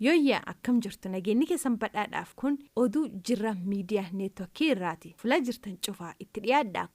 Yooyyaa, akkam jirtu? Nageenyi keessan badhaadhaaf. Kun oduu Jirra Miidiyaa Neetwoorkii irraati. Fuula jirtan cufaa itti dhiyaadha.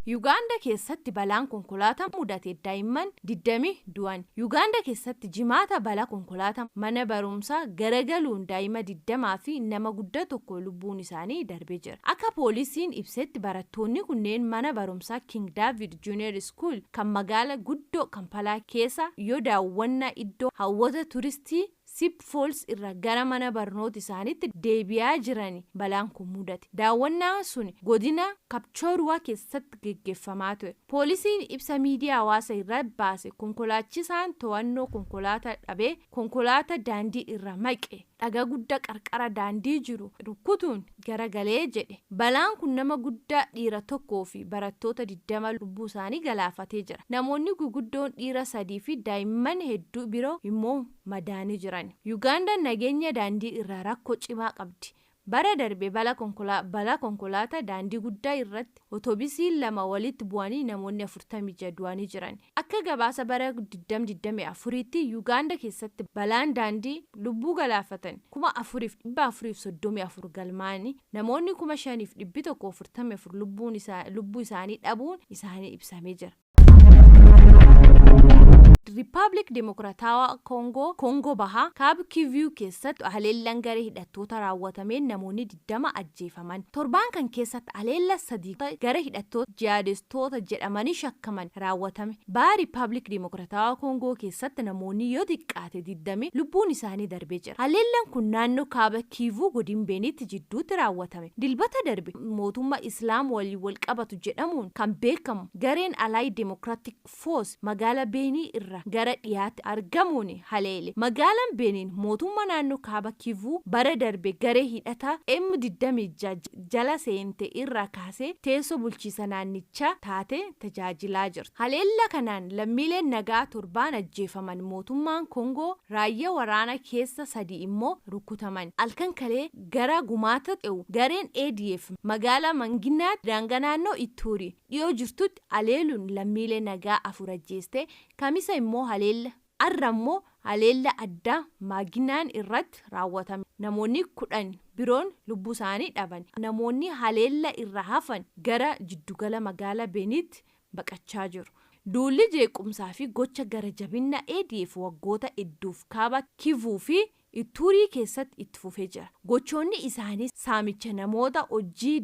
Yuugaandaa keessatti balaan konkolaataa mudate, daa'imman 20 du'an. Yuugaandaa keessatti Jimaata balaa konkolaataa mana barumsaa garagaluun daa'ima 20 fi nama guddaa tokko lubbuun isaanii darbee jira. Akka poolisiin ibsetti, barattoonni kunneen mana barumsaa King David Junior School kan magaalaa guddoo Kampalaa keessa yoo daawwannaa iddoo hawwata turistii Sipi Falls irraa gara mana barnoota isaaniitti deebi'aa jiranii balaan kun mudate. Daawwannaan sun godina Kapchoruwaa keessatti geggeeffamaa ture. Poolisiin ibsa miidiyaa hawaasaa irraa baase, konkolaachisaan to'annoo konkolaataa dhabee konkolaataa daandii irra maqe, dhagaa guddaa qarqara daandii jiru rukutuun garagalee jedhe. Balaan kun nama guddaa dhiira tokkoo fi barattoota 20 lubbuu isaanii galaafatee jira. Namoonni guguddoon dhiira sadii fi daa'imman hedduu biroo immoo madaanii jiran. Yugaandaan nageenya daandii irraa rakkoo cimaa qabdi. Bara darbe balaa konkolaataa daandii guddaa irratti otoobisiin lama walitti bu'anii namoonni 46 du'anii jiran. Akka gabaasa bara 2024tti Yugaandaa keessatti balaan daandii lubbuu galaafatan 4434 galmaanii, namoonni 5144 lubbuu isaanii dhabuun isaanii ibsamee jira. Riippaabilik Dimokiraatawaa Koongoo, Koongoo Bahaa, Kaaba Kiivuu keessatti haleellaan garee hidhattoota raawwatameen namoonni 20 ajjeefaman. Torbaan kan keessatti haleellaa sadii garee hidhattoota jihaadistoota jedhamanii shakkaman raawwatame. Baha Riippaabilik Dimokiraatawaa Koongoo keessatti namoonni yoo xiqqaate 20 lubbuun isaanii darbee jira. Haleellaan kun naannoo Kaaba Kiivuu, godin Beenitti jidduutti raawwatame. Dilbata darbe mootummaa Islaam waliin wal qabatu jedhamuun kan beekamu gareen Allied Democratic Force magaalaa Beenii irraa gara dhiyaatti argamuun haleele. Magaalaan Beeniin mootummaa naannoo Kaaba Kivuu bara darbe garee hidhataa M26 jala seente irraa kaasee teessoo bulchiisa naannichaa taatee tajaajilaa jirti. Haleellaa kanaan lammiileen nagaa torbaan ajjeefaman. Mootummaan Koongoo raayyaa waraanaa keessa sadi immoo rukutaman. Halkan kalee gara gumaata ce'u gareen ADF magaalaa Manginaatti, daangaa naannoo Ittuurii dhiyoo jirtutti haleeluun lammiilee nagaa afur ajjeeste. Kamisa immoo haleella, har'a immoo haleella addaa Maaginaan irratti raawwatame namoonni 10 biroon lubbuu isaanii dhaban. Namoonni haleella irra hafan gara jiddugala magaalaa Beeniitti baqachaa jiru. Duulli jeequmsaa fi gocha gara jabina ADF waggoota hedduuf Kaaba Kivuu fi Ittuurii keessatti itti fufee jira. Gochoonni isaanii saamicha namoota, hojii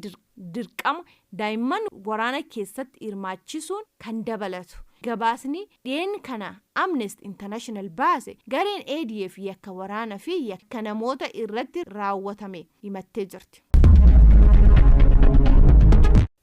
dirqama, daa'imman waraana keessatti hirmaachisuun kan dabalatu. Gabaasni dhiyeen kana Amnesty International baase gareen ADF yakka waraanaa fi yakka namoota irratti raawwatame himattee jirti.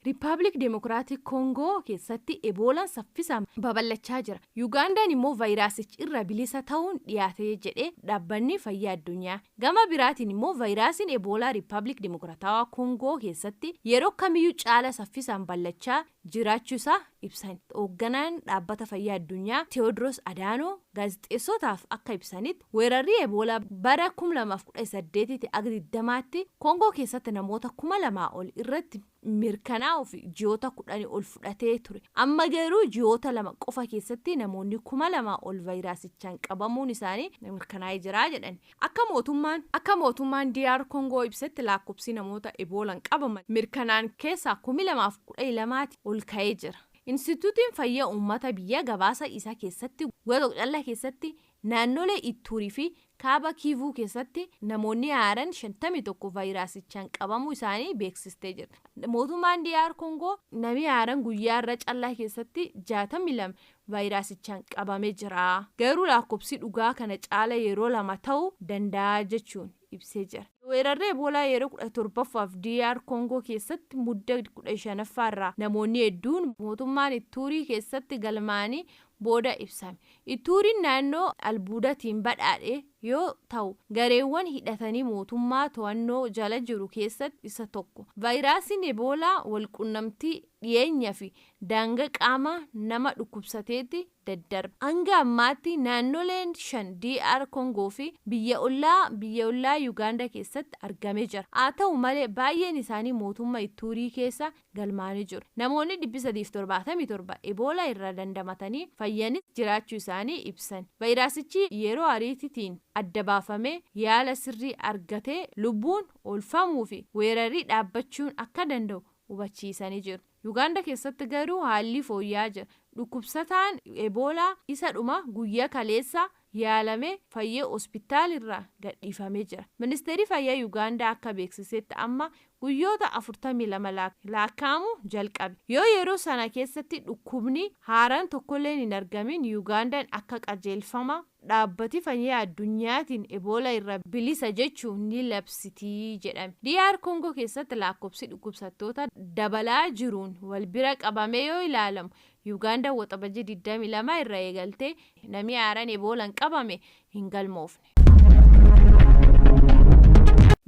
Riippaabilik Deemokiraatik Koongoo keessatti Eboolaan saffisaan babal'achaa jira. Yugaandaan immoo vaayiraasichi irra bilisa ta'uun dhiyaatee jedhee Dhaabbanni Fayyaa Addunyaa. Gama biraatiin immoo vaayiraasiin Eboolaa Riippaabilik Deemokiraatawaa Koongoo keessatti yeroo kamiyyuu caala saffisaan bal'achaa jiraachuu isaa ibsan. Hoogganaan Dhaabbata Fayyaa Addunyaa Teewodroos Adaanoo gaazexeessotaaf akka ibsanitti, weerarri Eboolaa bara 2018 tti aga 20tti Koongoo keessatti namoota 2000 ol irratti mirkanaa'uuf ji'oota 10 ol fudhatee ture. Amma garuu ji'oota 2 qofa keessatti namoonni 2000 ol vaayiraasichaan qabamuun isaanii mirkanaa'ee jira jedhan. Akka mootummaan DR Koongoo ibsetti, lakkoofsi namoota Eboolaan qabaman mirkanaan keessaa 2012ti ol ka'ee jira. Instituutiin Fayyaa Uummata biyya gabaasa isaa keessatti guyyaa tokko callaa keessatti naannolee Ittuurii fi Kaaba Kiivuu keessatti namoonni haaraan 51 vaayiraasichaan qabamuu isaanii beeksistee jirti. Mootummaan DR Koongoo namni haaraan guyyaa irra callaa keessatti 62 vaayiraasichaan qabamee jira. Garuu lakkoofsi dhugaa kana caala yeroo lama ta'uu danda'a jechuun ibsee jira. Weerarri Eboolaa yeroo 17ffaaf DR Koongoo keessatti mudda 15ffaa irraa namoonni hedduun mootummaan Ittuurii keessatti galmaanii booda ibsame. Ittuuriin naannoo albuudatiin badhaadhe yoo ta'u, gareewwan hidhatanii mootummaa to'annoo jala jiru keessatti isa tokko. Vaayiraasiin Eboolaa walqunnamtii dhiyeenyaa fi daangaa qaama nama dhukkubsateetti daddarba. Hanga ammaatti naannoleen shan DR Koongoo fi biyya ollaa Yuugaandaa keessatti argamee jira. Haa ta'u malee, baay'een isaanii mootummaa Ittuurii keessa galmaanii jiru. Namoonni 377 Eboolaa irraa dandamatanii fayyuu Fayyanis jiraachuu isaanii ibsan. Vaayiraasichi yeroo ariitiitiin adda baafamee yaala sirrii argatee lubbuun oolfamuu fi weerarii dhaabbachuun akka danda'u hubachiisanii jiru. Yugaanda keessatti garuu haalli fooyya'aa jira. Dhukkubsataan Eboolaa isa dhuma guyyaa kaleessa yaalamee fayyee hospitaalirraa gadhiifamee jira. Ministeerri fayyaa Yugaandaa akka beeksisetti amma guyyoota 42 lakkaa'amu jalqabe. Yoo yeroo sana keessatti dhukkubni haaraan tokkolleen hin argamin, Yugaandaan akka qajeelfama dhaabbati fayyaa addunyaatiin Eboolaa irraa bilisa jechuun ni labsitii jedhame. DR Koongoo keessatti lakkoofsi dhukkubsattoota dabalaa jiruun wal bira qabamee yoo ilaalamu, Yugaandaan Waxabajjii 22 irraa eegaltee namni haaraan Eboolaan qabame hin galmoofne.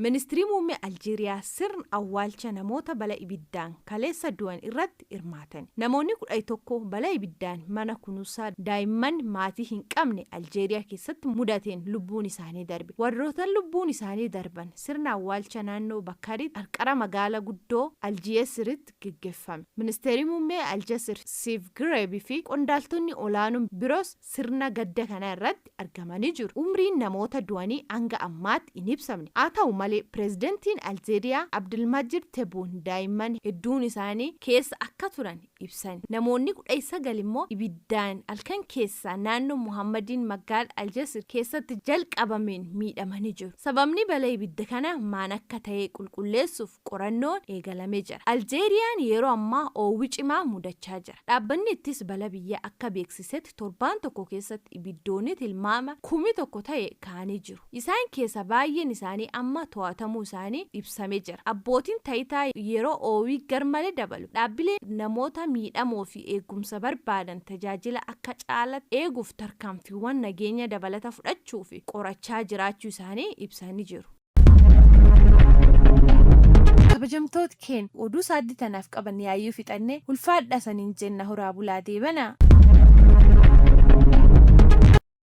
Ministirii muummee Aljeeriyaa sirna awwaalcha namoota bala ibiddaan kaleessa du'an irratti hirmaatan. Namoonni 11 bala ibiddaan mana kunuunsaa daa'imman maatii hin qabne Aljeeriyaa keessatti mudateen lubbuun isaanii darbe. Warroota lubbuun isaanii darban sirna awwaalcha naannoo Bakkaritti qarqara magaalaa guddoo Aljeesiritti geggeeffame. Ministeerri muummee Aljeesir Siif Gireebii fi qondaaltonni olaanoon biroos sirna gadda kana irratti argamanii jiru. Umriin namoota du'anii hanga ammaatti hin ibsamne. Haa ta'u malee, pireezidantiin Aljeeriyaa Abdulmajid Tebuun daa'imman hedduun isaanii keessa akka turan ibsan. Namoonni 19 immoo ibiddaan halkan keessaa naannoo Muhammadiin magaalaa Aljeesir keessatti jalqabameen miidhamanii jiru. Sababni balaa ibidda kana maan akka ta'e qulqulleessuuf qorannoon eegalamee jira. Aljeeriyaan yeroo ammaa oowwi cimaa mudachaa jira. Dhaabbanni ittis bala biyyaa akka beeksisetti torbaan tokko keessatti ibiddoonni tilmaama 1000 ta'e ka'anii jiru. Isaan keessa baay'een isaanii amma to'atamuu isaanii ibsamee jira. Abbootiin taayitaa yeroo oowwii garmalee dabalu dhaabbilee namoota miidhamoo fi eegumsa barbaadan tajaajila akka caalatti eeguuf tarkaanfiiwwan nageenya dabalata fudhachuu fi qorachaa jiraachuu isaanii ibsanii jiru. Kabajamtoota keenya, oduu sa'aatii tanaaf qaban yaayyuu fixannee, ulfaadha saniin jenna. Horaa bulaa, deebanaa.